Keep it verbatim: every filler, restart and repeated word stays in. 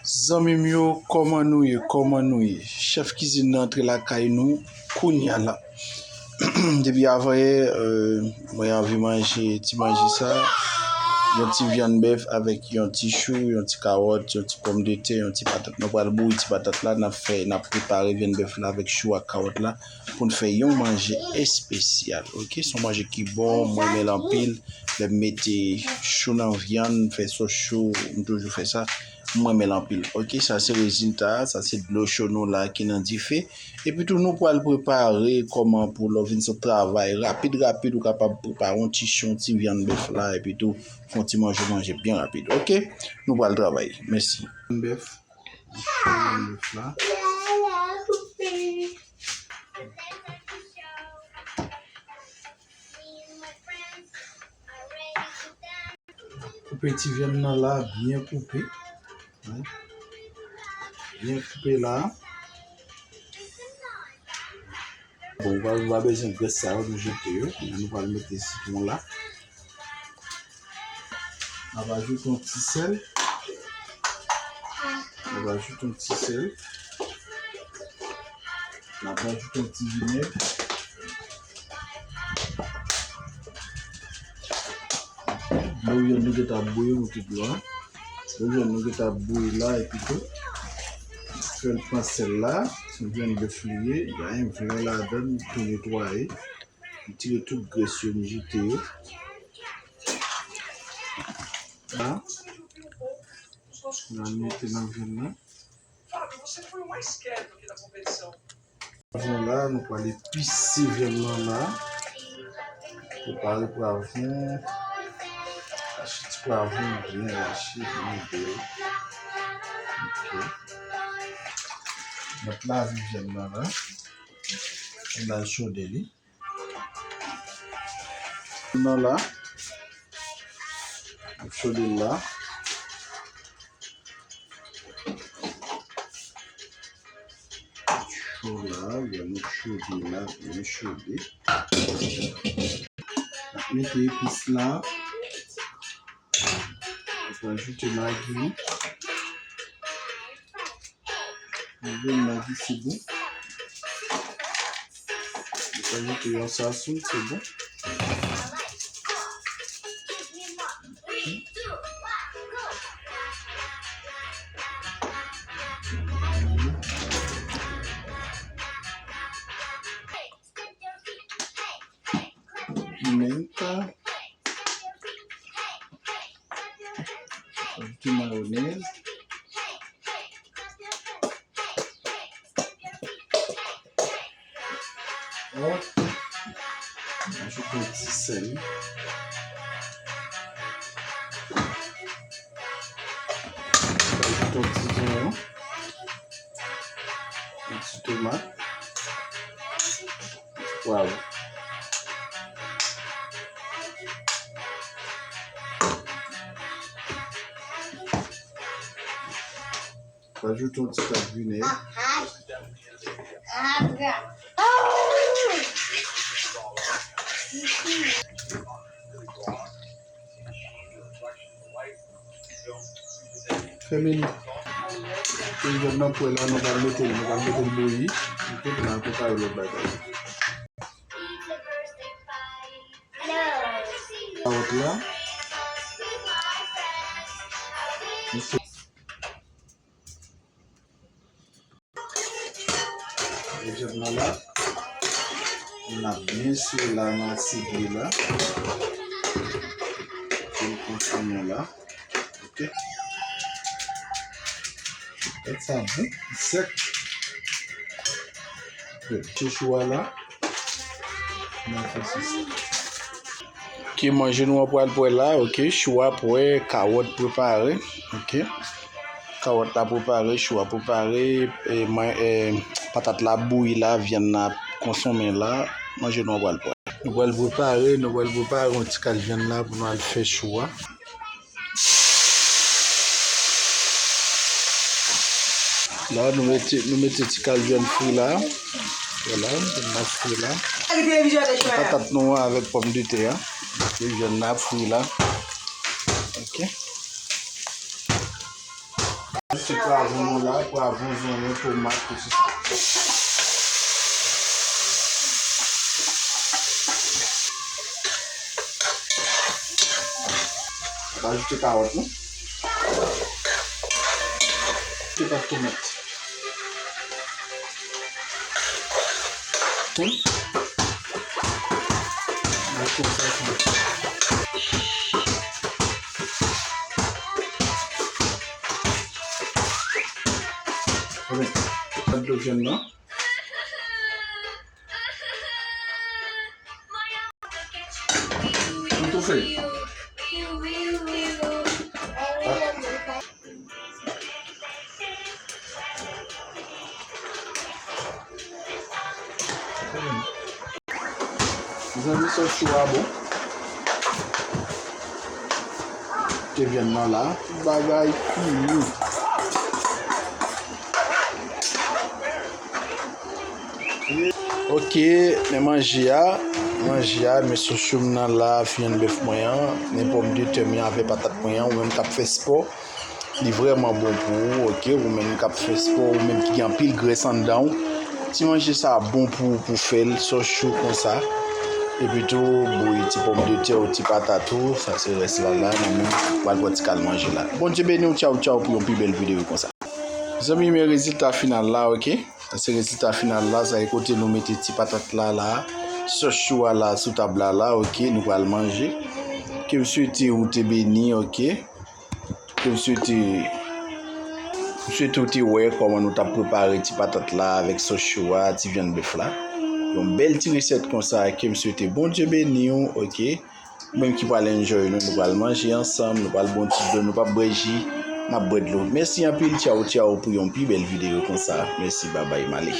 Zanmi m yo, kòman nou ye? Kòman nou ye? Chèf kizin nan antre lakay nou kounya la. Depi avanyè, euh, mwen anvi manje ti manje sa. Yon ti vyann bèf avèk yon ti chou, yon ti kawòt, yon ti pòmdetè, yon ti patat. Nou pral bouyi ti patat la, n ap fè, n ap prepare vyann bèf la avèk chou ak kawòt la pou n fè yon manje espesyal, oke? Se yon manje ki bon, mwen renmen l anpil. Lè m mete chou nan vyann, m fè sòs chou, m toujou fè sa. M renmen l anpil. Oke, sa se rezilta a, sa se dlo cho nou la ki nan dife. Epi tou, nou pral prepare kòman pou lè w vin sot travay, rapid, rapid, ou kapab prepare yon ti chou, yon ti vyann bèf la, epi tou, fè yon ti manje, manje byen rapid. Oke, nou pral travay. Mèsi. Bèf. Bèf la. Koupe ti vyann nan la, byen koupe. Wi. Byen koupe la. Bon, ou pa, ou pa bezwen grès sa yo, nou jete yo. Kounye a nou pral mete sitwon la. N ap ajoute yon ti sèl. N ap ajoute yon ti sèl. N ap ajoute yon ti vinèg. Dlo vyann nou gentan bouyi, nou kite dlo a. Dlo vyann nou gentan bouyi la, epi tou, fè l pran sèl la. Se vyann bèf li ye, gen yon vyann ladan l, tou netwaye. M tire tout grès yo, m jete yo. La, m mete nan vyann nan. Vyann la, nou pral epise vyann nan la. Prepare pwavwon. Rache ti pwavwon byen rache, byen bèl. Ok. M ap lave vyann nan la. M al chode li. Nan la. M ap chode l la. Cho la, vyann nou chode la, byen chode. N ap mete epis la. N ap ajoute magi. Mwen vin la di se bon. Mwen ajoute yon sazon, se bon. Pimenta. Ajoute mayonèz. Hop. Ajoute yon ti sèl. Ajoute yon ti zonyon. Yon ti tomat. Yon ti pwav. Rajoute yon ti tak vinèg. Fèmen li. Pou vyann nan pwè la, nou pral mete l, nou pral mete l bouyi. Ok, pou n al prepare lòt bagay. Kawòt la. Ok. Vyann nan la. N ap byen sere la nan asid li la. Pou l kontinye la. Ok. Gad sa bon, li sèk. Mete chou a la. N a fè sou sa. Ok, manje nou an pral prè la, ok. Chou a prè, kawòt prepare, ok. Kawòt la prepare, chou a prepare, e, man-, e, patat la bouyi la, vyann nan ap konsonmen la. Manje nou an pral prè. Nou pral prepare, nou pral prepare yon ti kal vyann la pou nou al fè chou a. La, nou mete, nou mete ti kal vyann fri la. Vwala, vyann nan fri la. Patat nou an avèk pòmdetè a. Ok, vyann nan ap fri la. Ok. Ti pwavwon nou la, pwavwon, zonyon, tomat, tout sa. N a ajoute kawòt nou. Ti pat tomat. Bon. Mwen konsa sa. Bon. Sa dlo vyann nan. Nou toufe. Mezanmi, sòs chou a bon. Te vyann nan la, tout bagay fini. Ok, men manje a, manje a, men sòs chou m nan la, vyann bèf mwen an, men pòmdetè m yo avè patat mwen an, ou menm k ap fè spò. Li vrèman bon pou ou, ok? Ou menm k ap fè spò, ou menm ki gen anpil grès anndan w, ti manje sa a bon pou ou pou fè l, sòs chou konsa. Epi tou, bouyi ti pòmdetè ou, ti patat ou, sa se rès la la, nou menm pral pran ti kal manje la. Bondye beni w, tchaw, tchaw, pou yon pi bèl videyo konsa. Zanmi, men rezilta final la, ok? Sa se rezilta final la, sa e kote nou mete ti patat la la, sòs chou a la sou tab la la, ok? Nou pral manje. Ke m swete ou te beni, ok? Ke m swete, m swete w te wè kòman nou t ap prepare ti patat la avèk sòs chou a, ti vyann bèf la. Yon bèl ti resèt konsa ke m swete Bondye beni w, ok? Ou menm ki pral enjoy nou, nou pral manje ansanm, nou pral bwè yon ti dlo, nou p ap bwè ji, n ap bwè dlo. Mèsi anpil, tchaw, tchaw, pou yon pi bèl videyo konsa. Mèsi, babay, m ale.